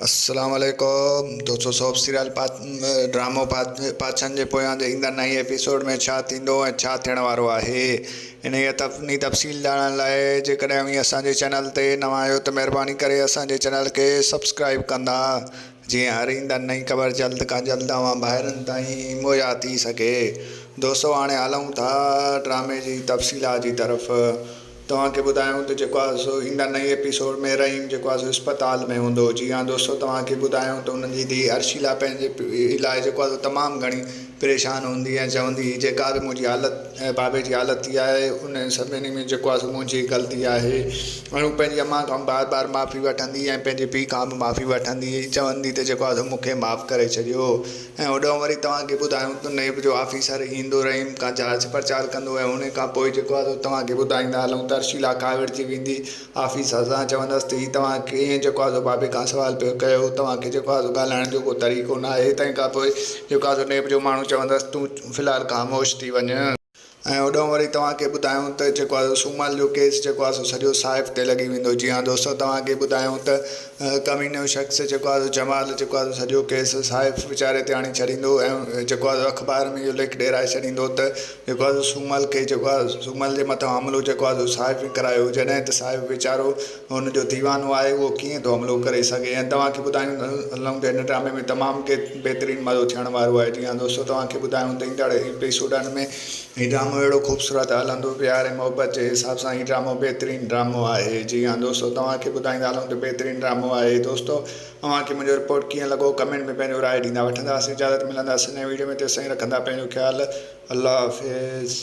السلام عليڪم دوستو سوپ سيريل ڊرامو پاڇن جي پويان جي ايندڙ نئين ايپيسوڊ ۾ ڇا ٿيندو ۽ ڇا ٿيڻ وارو آهي انهيء تفني تفصيل ڄاڻڻ لاء جيڪڏهن اوهين اسان جي چينل تي نوان آهيو ته مهرباني ڪري اسان جي چينل کي سبسڪرائب ڪندا جيئن هر ايندڙ نئين خبر جلد کان جلد اوهان ڀائرن تائين مهيا ٿي سگهي دوستو هاڻي هلون ٿا ڊرامي جي تفصيلات جي طرف. توهان کي ٻڌايون ته جيڪو آهي سو ايندڙ نئين ايپيسوڊ ۾ رحيم جيڪو آهي سو اسپتال ۾ هوندو. جي ها دوستو توهان کي ٻڌايون ته انهن جي ڌيء ارشيلا پنهنجي پيء لاء جيڪو آهي سو تمام گهڻي پريشان هوندي ۽ چوندي هئي جيڪا به منهنجي حالت ۽ بابي جي حالت ٿي آهي ان سڀني ۾ جيڪو آهي سو منهنجي ئي غلطي آهي ۽ هو پنهنجي امان کان بار بار معافي وٺندي ۽ پنهنجي پيء کان به معافي وٺندي چوندي ته جيڪو آهي سو مون کي معاف ڪري ڇڏيو. ۽ هوڏانهن وري توهان کي ٻڌايون ته نيب جو آفيسر ايندو رحيم کان جاچ پڙچال ڪندو ۽ ان کان پوء جيڪو آهي سو توهان کي ٻڌائيندا هلون ته ارشيلا ڪاوڙجي ويندي آفيسر سان چوندس ته هي توهان ڪيئن جيڪو آهي سو بابي کان سوال پيو ڪيو توهان کي جيڪو آهي سو ڳالهائڻ جو ڪو طريقو ناهي تنهن کان پوء جيڪو آهي سو نيب جو ماڻهو چوندس تون في الحال خاموش ٿي وڃ. ۽ هوڏانهن وري توهان کي ٻڌايون ته جيڪو آهي سو سومل جو ڪيس جيڪو آهي سو سڄو صاحب تي لڳي ويندو جي ها دوستو توهان کي ٻڌايون ته ڪمينو شخص جيڪو آهي سو جمال جيڪو آهي سو سڄو ڪيس صاحب ويچاري تي آڻي ڇڏيندو ۽ جيڪو آهي سو اخبار ۾ اهو ليک ڏيرائي ڇڏيندو ته جيڪو آهي سو سومل کي جيڪو آهي سومل جي مٿان حملو جيڪو آهي سو صاحب ئي ڪرايو جڏهن ته صاحب ويچارو هن جو ديوانو آهي اهو ڪيئن ٿو حملو ڪري سگهي ۽ توهان کي ٻڌايون هلون ته هن ڊرامي ۾ تمام بهترين مزو ٿيڻ وارو آهي جي ها دوستو توهان کي ٻڌايون ته ايندڙ ايپيسوڊن ۾ هي ڊرامو اهڙو خوبصورت هلندو پيار ۽ محبت جي حساب سان هي ڊرامو بهترين ڊرامو آهي جي ها دوستو توهان کي ٻڌائيندا هلون ته بهترين ڊرامو آهي دوستو اوهان کي منهنجو رپورٽ ڪيئن لڳو ڪمينٽ ۾ پنهنجو راء ڏيندا وٺنداسين اجازت ملنداسين نئين ويڊيو ۾ تيسين رکندا پنهنجو خيال الله حافظ.